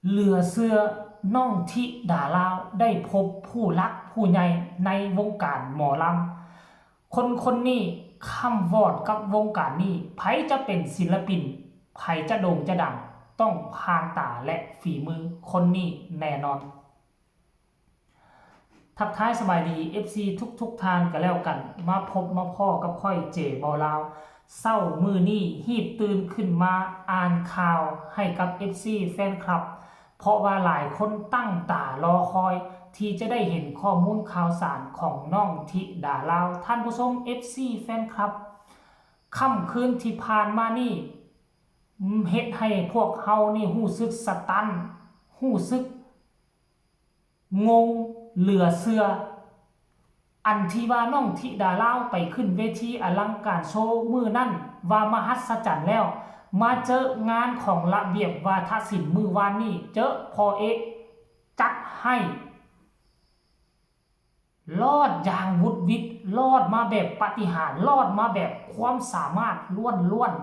ເຫຼືອເຊື່ອ ນ້ອງທິດາລາວໄດ້ພົບຜູ້ຫຼັກຜູ້ໃຫຍ່ໃນວົງການໝໍລຳ. ຄົນຄົນນີ້ຄ້ຳວອດກັບວົງການນີ້, ໃຜຈະເປັນສິນລະປິນ, ໃຜຈະໂດ່ງຈະດັງ, ຕ້ອງຜ່ານຕາ ແລະ ຝີມືຄົນນີ້ແນ່ນອນ. ທັກທາຍສະບາຍດີ ເອັຟຊີ ທຸກໆທ່ານກໍແລ້ວກັນ, ມາພົບມາພໍ້ກັບຂ້ອຍ ເຈ ເບົາລາວ. ເຊົ້າມື້ນີ້ຮີບຕື່ນຂຶ້ນມາອ່ານຂ່າວໃຫ້ກັບ ເອັຟຊີ ແຟນຄລັບ, ເພາະວ່າຫຼາຍຄົນຕັ້ງຕາລໍຄອຍທີ່ຈະໄດ້ເຫັນຂໍ້ມູນຂ່າວສານຂອງນ້ອງທິດາລາວ. ທ່ານຜູ້ຊົມ ເອັຟຊີ ແຟນຄລັບ, ຄ່ຳຄືນທີ່ຜ່ານມານີ້ ເຮັດໃຫ້ພວກເຮົານີ້ຮູ້ສຶກສະຕັນ, ຮູ້ສຶກ ງົງເຫຼືອເຊື່ອ, ອັນທີ່ວ່ານ້ອງທິດາລາວໄປຂຶ້ນເວທີອະລັງການໂຊມື້ນັ້ນວ່າມະຫັດສະຈັນແລ້ວ, ມາເຈີງານຂອງລະບຽບວາທະສິນມື້ວານນີ້ ເຈີພໍ່ເອະຈັດໃຫ້ ລອດຢ່າງຫວຸດຫວິດ, ລອດມາແບບປາຕິຫານ, ລອດມາແບບຄວາມສາມາດລ້ວນ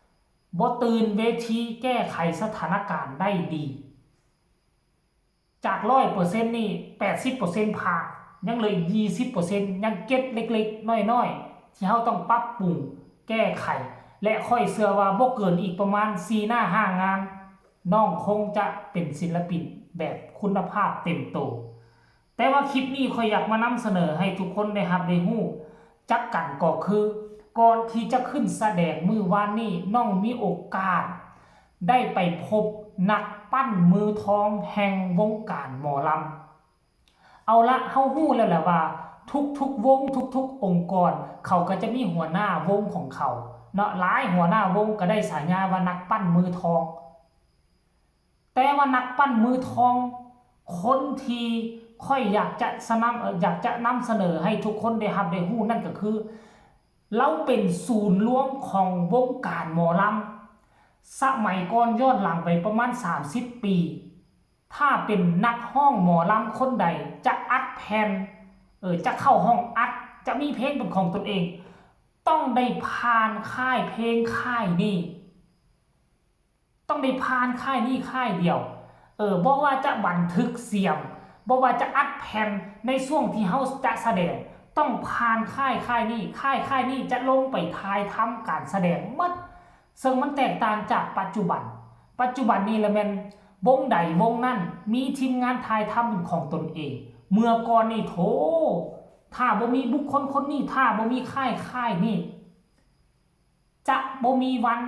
ໆ, ບໍ່ຕື່ນເວທີແກ້ໄຂສະຖານະການໄດ້ດີ. ຈາກຮ້ອຍເປີເຊັນນີ້ ແປດສິບເປີເຊັນຜ່ານ, ຍັງເຫຼືອອີກຊາວເປີເຊັນ ຍັງເກັດເລັກໆນ້ອຍໆ ທີ່ເຮົາຕ້ອງປັບປຸງແກ້ໄຂ ແລະ ຂ້ອຍເຊື່ອວ່າບໍ່ເກີນອີກປະມານສີ່ໜ້າຫ້າງານ, ນ້ອງຄົງຈະເປັນສິນລະປິນແບບຄຸນນະພາບເຕັມໂຕ. ແຕ່ວ່າຄລິບນີ້ຂ້ອຍຢາກມານຳສະເໜີໃຫ້ທຸກຄົນໄດ້ຮັບໄດ້ຮູ້ຈັກກັນກໍຄື ກ່ອນທີ່ຈະຂຶ້ນສະແດງມື້ວານນີ້ ນ້ອງມີໂອກາດ ໄດ້ໄປພົບນັກປັ້ນມືທອງແຫ່ງວົງການໝໍລຳ. ເອົາລະ, ເຮົາຮູ້ແລ້ວແຫຼະວ່າທຸກໆວົງ, ທຸກໆອົງກອນ ເຂົາກໍຈະມີຫົວໜ້າວົງຂອງເຂົາເນາະ, ຫຼາຍຫົວໜ້າວົງກໍໄດ້ສາຍາວ່ານັກປັ້ນມືທອງ. ແຕ່ວ່ານັກປັ້ນມືທອງ ຄົນທີ່ຂ້ອຍຢາກຈະສະນຳ, ເອີ ຢາກຈະນຳສະເໜີໃຫ້ທຸກຄົນໄດ້ຮັບໄດ້ຮູ້ນັ້ນກໍຄື ລາວເປັນສູນລວມຂອງວົງການໝໍລຳ. ສະໄໝກ່ອນ ຍ້ອນຫຼັງໄປປະມານສາມສິບປີ, ຖ້າເປັນນັກຮ້ອງໝໍລຳຄົນໃດຈະອັດແຜ່ນ, ເອີ, ຈະເຂົ້າຫ້ອງອັດ, ຈະມີເພງເປັນຂອງຕົນເອງ, ຕ້ອງໄດ້ຜ່ານຄ້າຍເພງຄ້າຍນີ້. ຕ້ອງໄດ້ຜ່ານຄ້າຍນີ້ຄ້າຍດຽວ. ເອີ, ບໍ່ວ່າຈະບັນທຶກສຽງ, ບໍ່ວ່າຈະອັດແຜ່ນໃນຊ່ວງທີ່ເຮົາຈະສະແດງ, ຕ້ອງຜ່ານຄ້າຍ, ຄ້າຍນີ້, ຄ້າຍ, ຄ້າຍນີ້ຈະລົງໄປຖ່າຍທຳການສະແດງໝົດ, ເຊິ່ງມັນແຕກຕ່າງຈາກປັດຈຸບັນ. ປັດຈຸບັນນີ້ລະແມ່ນວົງໃດວົງນັ້ນມີທີມງານຖ່າຍທຳເປັນຂອງຕົນເອງ. ເມື່ອກ່ອນນີ້ ໂຖ, ຖ້າບໍ່ມີບຸກຄົນຄົນນີ້, ຖ້າບໍ່ມີຄ້າຍ, ຄ້າຍນີ້, ຈະບໍ່ມີວັນ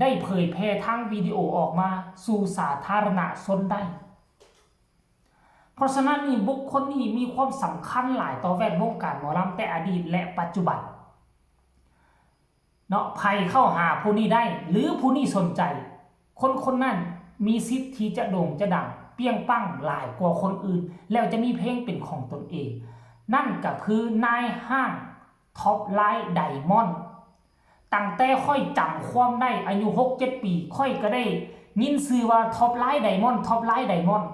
ໄດ້ເຜີຍແຜ່ທາງວິດີໂອອອກມາສູ່ສາທາລະນະຊົນໄດ້. ເພາະສະນັ້ນນີ້ ບຸກຄົນນີ້ມີຄວາມສຳຄັນຫຼາຍຕໍ່ແວດວົງການໝໍລຳແຕ່ອະດີດ ແລະ ປັດຈຸບັນເນາະ. ໃຜເຂົ້າຫາຜູ້ນີ້ໄດ້ ຫຼື ຜູ້ນີ້ສົນໃຈ, ຄົນຄົນນັ້ນມີສິດທີ່ຈະໂດ່ງຈະດັງປ່ຽງປັງຫຼາຍກວ່າຄົນອື່ນ ແລ້ວຈະມີເພງເປັນຂອງຕົນເອງ. ນັ້ນກໍຄືນາຍຫ້າງ Top Line Diamond. ຕັ້ງແຕ່ຂ້ອຍຈຳຄວາມໄດ້ ອາຍຸຫົກເຈັດປີ ຂ້ອຍກໍໄດ້ຍິນຊື່ວ່າ Top Line Diamond, Top Line Diamond.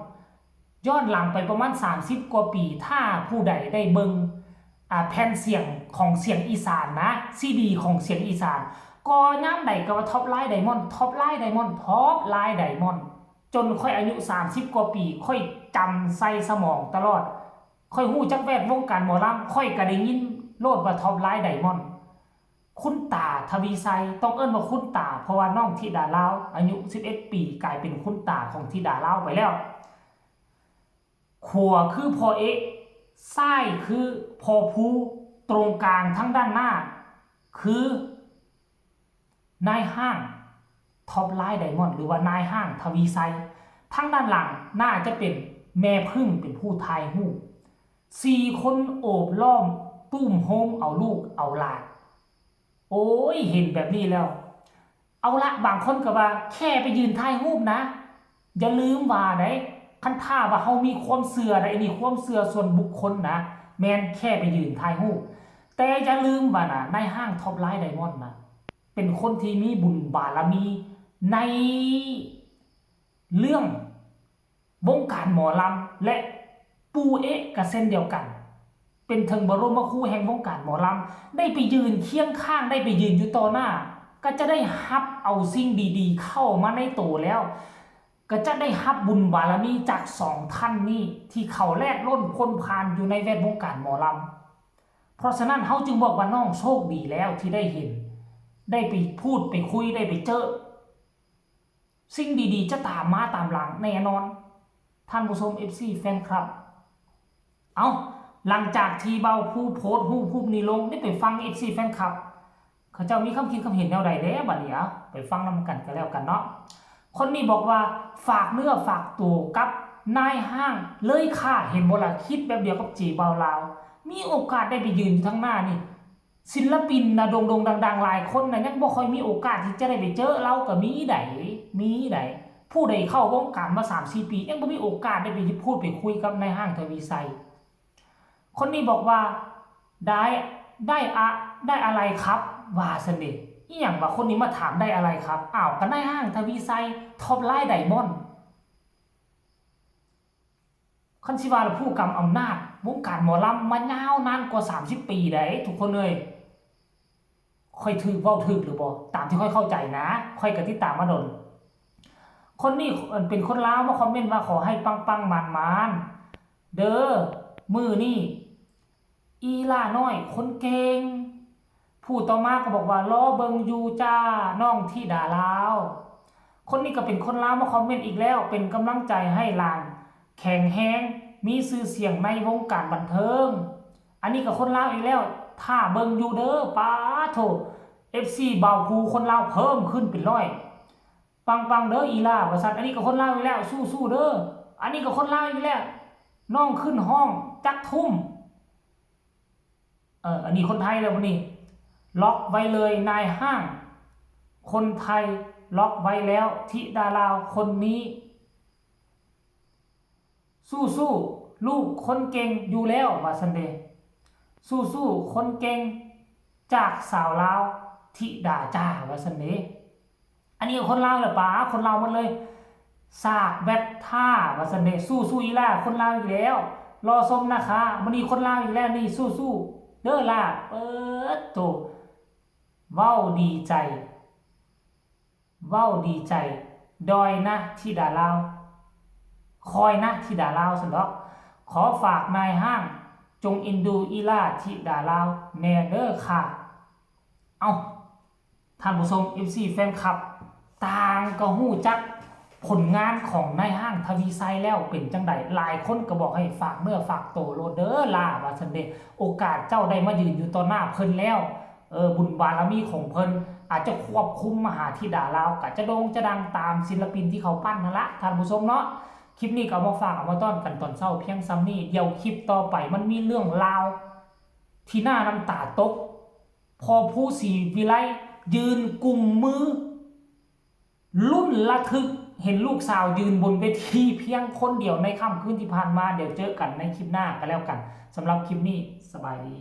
ຍ້ອນຫຼັງໄປປະມານສາມສິບກວ່າປີ, ຖ້າຜູ້ໃດໄດ້ເບິ່ງ, ອາ, ແຜ່ນສຽງຂອງສຽງອີສານນະ, ຊີດີຂອງສຽງອີສານ, ກໍຍາມໃດກໍວ່າ Top Line Diamond, Top Line Diamond, Top Line Diamond. ຈົນຂ້ອຍອາຍຸສາມສິບກວ່າປີ, ຂ້ອຍຈຳໃສ່ສະໝອງຕະຫຼອດ. ຂ້ອຍຮູ້ຈັກແວດວົງການໝໍລຳ, ຂ້ອຍກໍໄດ້ຍິນໂລດວ່າ Top Line Diamond. ຄຸນຕາ ທະວີໄຊ, ຕ້ອງເອີ້ນວ່າຄຸນຕາ ເພາະວ່ານ້ອງທິດາລາວອາຍຸສິບເອັດປີ ກາຍເປັນຄຸນຕາຂອງທິດາລາວໄປແລ້ວ. ຂວາຄືພໍ່ເອະ, ຊ້າຍຄືພໍ່ພູ, ຕົງກາງທາງດ້ານໜ້າຄື ນາຍຫ້າງ Top Line Diamond ຫຼືວ່ານາຍຫ້າງ ທະວີໄຊ. ທາງດ້ານຫຼັງໜ້າຈະເປັນແມ່ຜຶ່ງເປັນຜູ້ຖ່າຍຮູບ. ສີ່ຄົນໂອບລ້ອມຕຸ້ມໂຮມເອົາລູກເອົາຫຼານ. ໂອ້ຍ ເຫັນແບບນີ້ແລ້ວ ເອົາລະ, ບາງຄົນກໍວ່າແຄ່ໄປຢືນຖ່າຍຮູບນະ. ຢ່າລືມວ່າໃດ໋, ຄັນຖ້າວ່າເຮົາມີຄວາມເຊື່ອໃດ໋, ອັນນີ້ຄວາມເຊື່ອສ່ວນບຸກຄົນນະ, ແມ່ນແຄ່ໄປຢືນຖ່າຍຮູບ. ແຕ່ຢ່າລືມວ່ານະ, ນາຍຫ້າງ Top Line Diamond ນະ ເປັນຄົນທີ່ມີບຸນບາລະມີໃນເລື່ອງວົງການໝໍລຳ ແລະ ປູເອະກໍເຊັ່ນດຽວກັນ, ເປັນເຖິງບະລົມມະຄູແຫ່ງວົງການໝໍລຳ, ໄດ້ໄປຢືນຄຽງຂ້າງ, ໄດ້ໄປຢືນຢູ່ຕໍ່ໜ້າ, ກໍຈະໄດ້ຮັບເອົາສິ່ງດີໆເຂົ້າມາໃນໂຕແລ້ວ. ກໍຈະໄດ້ຮັບບຸນບາລະມີຈາກສອງທ່ານນີ້ ທີ່ເຂົາແລດລົ້ນພົ້ນຜ່ານຢູ່ໃນແວດວົງການໝໍລຳ. ເພາະສະນັ້ນ ເຮົາຈຶ່ງບອກວ່ານ້ອງໂຊກດີແລ້ວທີ່ໄດ້ເຫັນ, ໄດ້ໄປພູດໄປຄຸຍ, ໄດ້ໄປເຈີ. ສິ່ງດີໆຈະຕາມມາຕາມຫຼັງແນ່ນອນ ທ່ານຜູ້ຊົມ ເອັຟຊີ ແຟນຄລັບ. ເອົ້າ, ຫຼັງຈາກທີ່ບ່າວພູໂພສຮູບຮູບນີ້ລົງ, ໄດ້ໄປຟັງ ເອັຟຊີ ແຟນຄລັບ ເຂົາເຈົ້າມີຄຳຄິດຄຳເຫັນແນວໃດແດ່ບັດນີ້. ເອົາ, ໄປຟັງນຳກັນກໍແລ້ວກັນເນາະ. ຄົນນີ້ບອກວ່າ ຝາກເນື້ອຝາກໂຕກັບນາຍຮ້າງເລີຍຄ່າ. ເຫັນບໍ່ລະ, ຄິດແບບດຽວກັບເຈບ່າວລາວ. ມີໂອກາດໄດ້ໄປຢືນຢູ່ທາງໜ້ານີ້, ສິນລະປິນນະ ໂດ່ງໆດັງໆຫຼາຍຄົນນະ ຍັງບໍ່ຄ່ອຍມີໂອກາດທີ່ຈະໄດ້ໄປເຈີລາວກໍມີໃດ໋ ມີໃດ໋. ຜູ້ໃດເຂົ້າວົງການມາສາມສີ່ປີ ຍັງບໍ່ມີໂອກາດໄດ້ໄປພູດໄປຄຸຍກັບນາຍຮ້າງທະວີໄຊ. ຄົນນີ້ບອກວ່າ ໄດ້ ໄດ້ອະ ໄດ້ອະໄລຄັບ ວ່າຊັ້ນເດ. ອີ່ຫຍັງວະ ຄົນນີ້ມາຖາມໄດ້ອະໄລຄັບ? ອ້າວ ກໍນາຍຮ້າງທະວີໄຊ ທັອບລາຍໄດມອນ. ຄັນຊິວ່າລະ ຜູ້ກຳອຳນາດວົງການໝໍລຳມາຍາວນານກວ່າສາມສິບປີໃດ໋ ທຸກຄົນເອີຍ. ຂ້ອຍຖືກເວົ້າຖືກຫຼືບໍ່? ຕາມທີ່ຂ້ອຍເຂົ້າໃຈນະ, ຂ້ອຍກໍຕິດຕາມມາດົນ. ຄົນນີ້ເປັນຄົນລາວມາຄອມເມັນວ່າ ຂໍໃຫ້ປັງໆໝານໆເດີ ມື້ນີ້ ອີ່ຫຼ້ານ້ອຍຄົນເກັ່ງ. ຜູ້ຕໍ່ມາກໍບອກວ່າ ລໍເບິ່ງຢູ່ຈ້າ ນ້ອງທິດາລາວ. ຄົນນີ້ກໍເປັນຄົນລາວມາຄອມເມັນອີກແລ້ວ, ເປັນກຳລັງໃຈໃຫ້ຫຼານແຂງແຮງ, ມີຊື່ສຽງໃນວົງການບັນເທີງ. ອັນນີ້ກໍຄົນລາວອີກແລ້ວ, ຖ້າເບິ່ງຢູ່ເດີ. ປາໂທ້ ເອັຟຊີ ບ່າວພູ ຄົນລາວເພີ່ມຂຶ້ນເປັນຮ້ອຍ. ປັງໆເດີອີ່ຫຼ້າ ວ່າຊັ້ນ. ອັນນີ້ກໍຄົນລາວອີກແລ້ວ, ສູ້ໆເດີ. ອັນນີ້ກໍຄົນລາວອີກແລ້ວ, ນ້ອງຂຶ້ນຮ້ອງຈັກທຸ່ມ. ເອີ ອັນນີ້ຄົນໄທແລ້ວບັດນີ້. ລັອກໄວ້ເລີຍນາຍຮ້າງ, ຄົນໄທລັອກໄວ້ແລ້ວ ທິດາລາວຄົນນີ້. ສູ້ໆ ລູກຄົນເກັ່ງຢູ່ແລ້ວ ວ່າຊັ້ນເດ. ສູ້ໆ ຄົນເກັ່ງ ຈາກສາວລາວ ທິດາຈ້າ ວ່າຊັ້ນເດ. ອັນນີ້ກໍຄົນລາວແຫຼະປາ, ຄົນລາວໝົດເລີຍ. ສາກແບັດທ່າ ວ່າຊັ້ນເດ. ສູ້ໆອີ່ຫຼ້າ ຄົນລາວອີກແລ້ວ. ລໍຊົມນະຄະ, ມື້ນີ້ຄົນລາວອີກແລ້ວນີ້. ສູ້ໆເດີຫຼ້າ. ເປີດໂຕ ເວົ້າດີໃຈ ເວົ້າດີໃຈ ດອຍນະທິດາລາວ ຄອຍນະທິດາລາວຊັ້ນດອກ. ຂໍຝາກນາຍຮ້າງ ຈົ່ງເອັນດູອີ່ຫຼ້າທິດາລາວແດ່ເດີຄ່າ. ເອົ້າ ທ່ານຜູ້ຊົມ ເອັຟຊີ ແຟນຄລັບ ຕ່າງກໍຮູ້ຈັກຜົນງານຂອງນາຍຮ້າງທະວີໄຊແລ້ວ ເປັນຈັ່ງໃດ? ຫຼາຍຄົນກໍບອກໃຫ້ຝາກເນື້ອຝາກໂຕໂລດເດີຫຼ້າ ວ່າຊັ້ນເດ. ໂອກາດເຈົ້າໄດ້ມາຢືນຢູ່ຕໍ່ໜ້າເພິ່ນແລ້ວ ເອີ ບຸນບາລະມີຂອງເພິ່ນອາດຈະຄວບຄຸມມະຫາທິດາລາວ ກະຈະໂດ່ງຈະດັງຕາມສິນລະປິນທີ່ເຂົາປັ້ນຫັ້ນລະ ທ່ານຜູ້ຊົມເນາະ. ຄລິບນີ້ກໍເອົາມາຝາກເອົາມາຕ້ອນກັນຕອນເຊົ້າພຽງສ່ຳນີ້. ດຽວຄລິບຕໍ່ໄປມັນມີເລື່ອງລາວທີ່ໜ້ານ້ຳຕາຕົກ. ພໍ່ພູ ສີວິໄລ ຢືນກຸມມື ລຸ້ນລະທຶກ ເຫັນລູກສາວຢືນບົນເວທີພຽງຄົນດຽວໃນຄ່ຳຄືນທີ່ຜ່ານມາ. ດຽວເຈີກັນໃນຄລິບໜ້າກໍແລ້ວກັນ. ສຳລັບຄລິບນີ້ ສະບາຍດີ.